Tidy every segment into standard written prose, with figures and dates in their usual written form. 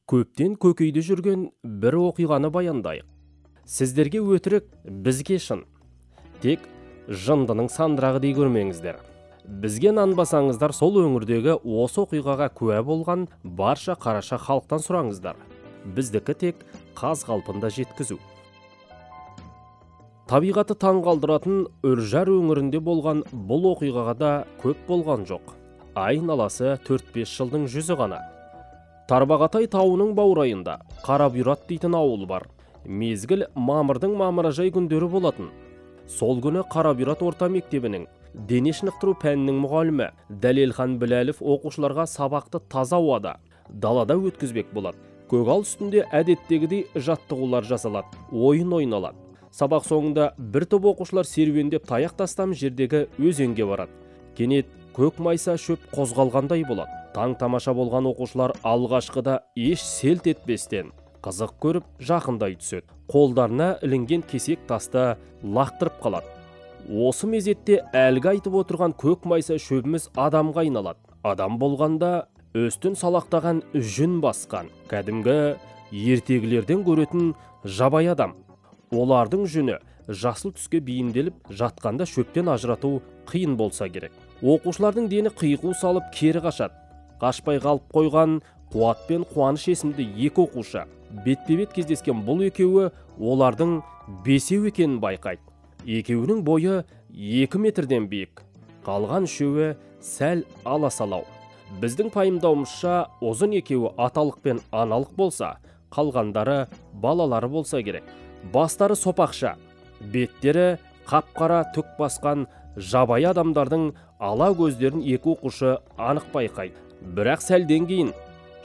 Көптен көкейде жүрген бір оқиғаны баяндайық. Сіздерге өтірік, бізге шын. Тек жындының сандырағы дей көрмеңіздер. Бізге нанбасаңыздар, сол өңірдегі осы оқиғаға куә болған барша қараша халықтан сұраңыздар. Біздікі тек қаз қалпында жеткізу. Табиғаты таң қалдыратын Үржар өңірінде болған бұл оқиғаға да көп болған жоқ. Айналасы 4-5 жылдың жүзі ғана. Тарбағатай тауының баурайында Қарабұйрат дейтін ауыл бар. Мезгіл мамырдың мамыражай күндері болатын. Сол күні Қарабұйрат орта мектебінің дене шынықтыру пәнінің мұғалімі Дәлелхан Біләлов оқушыларға сабақты таза ауада, далада өткізбек болады. Көгал үстінде әдеттегідей жаттығулар жасалады, ойын ойналады. Сабақ соңында бір топ оқушылар серуендеп таяқ тастам жердегі өзенге барады. Кенет көк майса шөп қозғалғандай болады. Таң тамаша болған оқушылар алғашқыда еш селт етпестен қызық көріп жақындай түседі. Қолдарына ілінген кесек тасты лақтырып қалады. Осы мезетте әлгі айтып отырған көк майса шөбіміз адамға айналады. Адам болғанда үстін салақтаған жүн басқан, кәдімгі ертегілерден көретін жабайы адам. Олардың жүні жасыл түске бейімделіп жатқанда шөптен ажырату қиын болса керек. Оқушылардың дені қиқу салып кері қашады. Қашпай қалып қойған Қуат пен Қуаныш есімді екі оқушы бетпе-бет кездескен бұл екеуі олардың бесеу екенін байқайды. Екеуінің бойы 2 метрден биік, қалған үшеуі сәл аласалау. Біздің пайымдауымызша, ұзын екеуі аталық пен аналық болса, қалғандары балалары болса керек. Бастары сопақша, беттері қап-қара түк басқан жабайы адамдардың ала көздерін екі оқушы анық байқайды. Бірақ сәлден кейін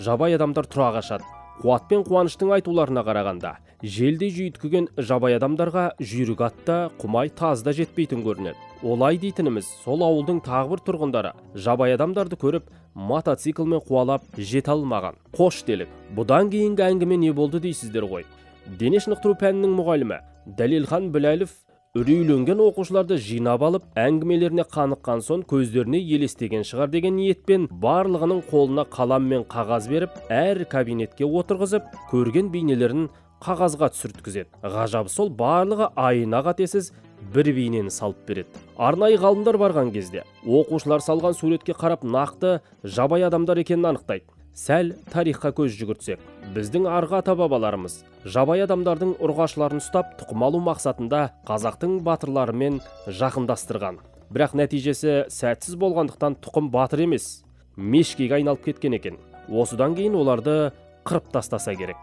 жабайы адамдар тұра қашады. Қуат пен Қуаныштың айтуларына қарағанда, желдей жүйткіген жабайы адамдарға жүйрік атта құмай тазда жетпейтін көрінеді. Олай дейтініміз, сол ауылдың тағы бір тұрғындары жабайы адамдарды көріп, мотоциклмен қуалап жете алмаған. Қош делік. Бұдан кейінгі әңгіме не болды дейсіздер ғой. Дене шынықтыру пәнінің мұғалімі Дәлелхан Біләлов үрейленген оқушыларды жинап алып, әңгімелеріне қаныққан соң көздеріне елестеген шығар деген ниетпен барлығының қолына қалам мен қағаз беріп, әр кабинетке отырғызып, көрген бейнелерін қағазға түсірткізеді. Ғажабы сол, барлығы айна қатесіз бір бейнені салып береді. Арнайы ғалымдар барған кезде оқушылар салған суретке қарап нақты жабайы адамдар екенін анықтайды. Сәл тарихқа көз жүгіртсек, біздің арғы ата-бабаларымыз жабайы адамдардың ұрғашыларын ұстап тұқым алу мақсатында қазақтың батырларымен жақындастырған. Бірақ нәтижесі сәтсіз болғандықтан тұқым батыр емес, мешкеге айналып кеткен екен. Осыдан кейін оларды қырып тастаса керек.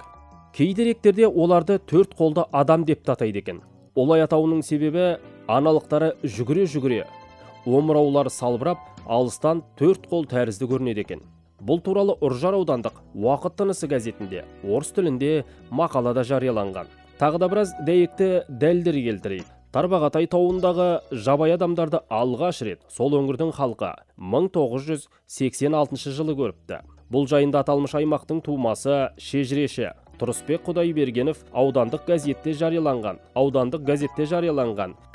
Кей деректерде оларды төрт қолды адам деп те атайды екен. Олай атауының себебі аналықтары жүгіре-жүгіре, омыраулары салбырап, алыстан төрт қол тәрізді көрінеді екен. Бұл туралы Үржар аудандық Уақыт тынысы газетінде орыс тілінде мақалада жарияланған. Тағы да біраз дәйекті дәлдер келтірейік. Тарбағатай тауындағы жабайы адамдарды алғаш рет сол өңірдің халқы 1986 жылы көріпті. Бұл жайында аталмыш аймақтың тумасы шежіреші Тұрысбек Құдайбергенов аудандық газетте жарияланған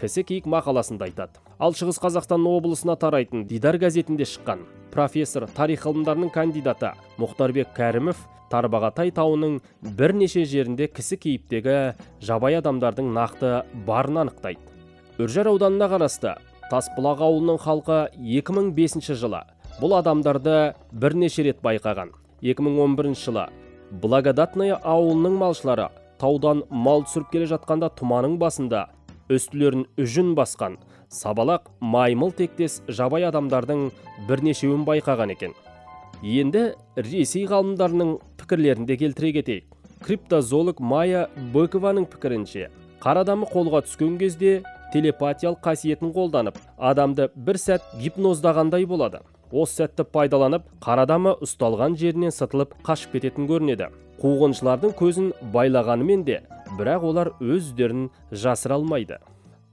Кісі киік мақаласында айтады. Ал Шығыс Қазақстан облысына тарайтын Дидар газетінде шыққан профессор, тарих ғылымдарының кандидаты Мұхтарбек Кәрімов Тарбағатай тауының бірнеше жерінде кісі кейіптегі жабайы адамдардың нақты барын анықтайды. Үржар ауданына қарасты Тасбұлақ ауылының халқы 2005 жылы бұл адамдарды бірнеше рет байқаған. 2011 жылы Благодатная ауылының малшылары таудан мал түсіріп келе жатқанда тұманың басында үстілерін жүн басқан сабалақ маймыл тектес жабайы адамдардың бірнешеуін байқаған екен. Енді Ресей ғалымдарының пікірлерін де келтіре кетейік. Криптозоолог Майя Быкованың пікірінше, қар адамы қолға түскен кезде телепатиялық қасиетін қолданып, адамды бір сәт гипноздағандай болады. Осы сәтті пайдаланып, қар адамы ұсталған жерінен сытылып қашып кететін көрінеді. Қуғыншылардың көзін байлағанымен де, бірақ олар өздерін жасыра алмайды.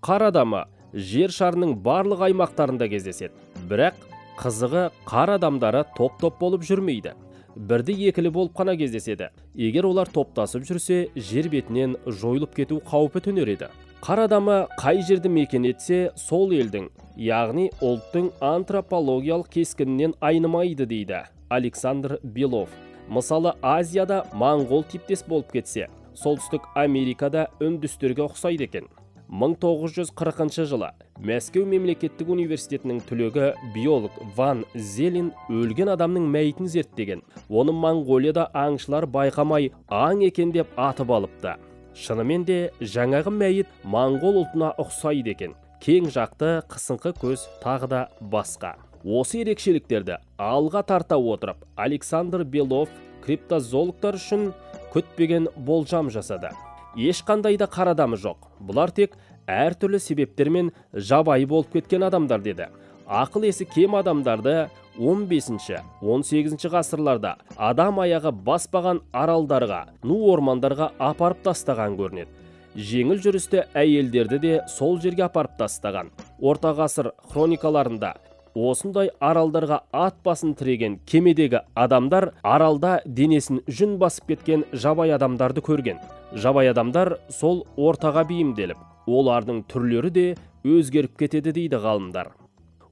Қар адамы жер шарының барлық аймақтарында кездеседі. Бірақ қызығы, қар адамдары топ-топ болып жүрмейді. Бірді екілі болып қана кездеседі. Егер олар топтасып жүрсе, жер бетінен жойылып кету қаупі төнер еді. Қар адамы қай жерді мекен етсе, сол елдің, яғни ұлттың антропологиялық кескінінен айнымайды дейді Александр Белов. Мысалы, Азияда моңғол типтес болып кетсе, Солтүстік Америкада үндістерге ұқсайды екен. 1940 жылы Мәскеу мемлекеттік университетінің түлегі биолог Ван Зелин өлген адамның мәйітін зерттеген. Оны Моңғолияда аңшылар байқамай аң екен деп атып алыпты. Шынымен де жаңағы мәйіт моңғол ұлтына ұқсайды екен. Кең жақты, қысыңқы көз, тағы да басқа. Осы ерекшеліктерді алға тарта отырып, Александр Белов криптозоологтар үшін күтпеген болжам жасады. Ешқандай да қар адамы жоқ. Бұлар тек әртүрлі себептермен жабайы болып кеткен адамдар деді. Ақыл есі кем адамдарды 15-ші, 18-ші ғасырларда адам аяғы баспаған аралдарға, ну ормандарға апарып тастаған көрінеді. Жеңіл жүрісті әйелдерді де сол жерге апарып тастаған. Орта ғасыр хроникаларында осындай аралдарға ат басын тіреген кемедегі адамдар аралда денесін жүн басып кеткен жабайы адамдарды көрген. Жабайы адамдар сол ортаға бейімделіп, олардың түрлері де өзгеріп кетеді дейді ғалымдар.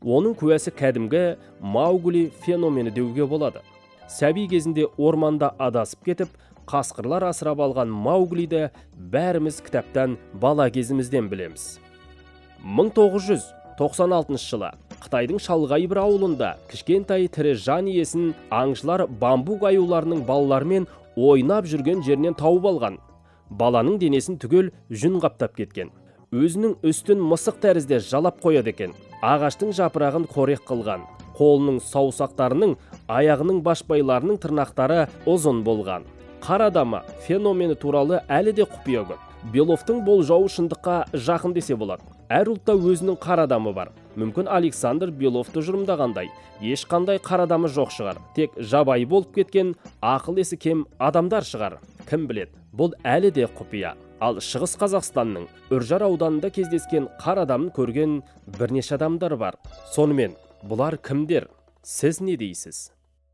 Оның куәсі кәдімгі Маугли феномені деуге болады. Сәби кезінде орманда адасып кетіп, қасқырлар асырап алған Мауглиді бәріміз кітаптан бала кезімізден білеміз. 1996 жылы Қытайдың шалғай бір ауылында кішкентай тірі жан иесін аңшылар бамбук аюларының балаларымен ойнап жүрген жерінен тауып алған. Баланың денесін түгел жүн қаптап кеткен. Өзінің үстін мысық тәрізді жалап қояды екен. Ағаштың жапырағын қорек қылған. Қолының саусақтарының, аяғының башпайларының тырнақтары ұзын болған. Қар адамы феномені туралы әлі де құпия көп. Беловтың болжауы шындыққа жақын десе болады. Әр ұлтта өзінің қар адамы бар. Мүмкін Александр Белов тұжырымдағандай, ешқандай қар адамы жоқ шығар. Тек жабайы болып кеткен, ақыл есі кем адамдар шығар. Кім біледі? Бұл әлі де құпия. Ал Шығыс Қазақстанның Үржар ауданында кездескен қар адамын көрген бірнеше адамдар бар. Сонымен, бұлар кімдер? Сіз не дейсіз?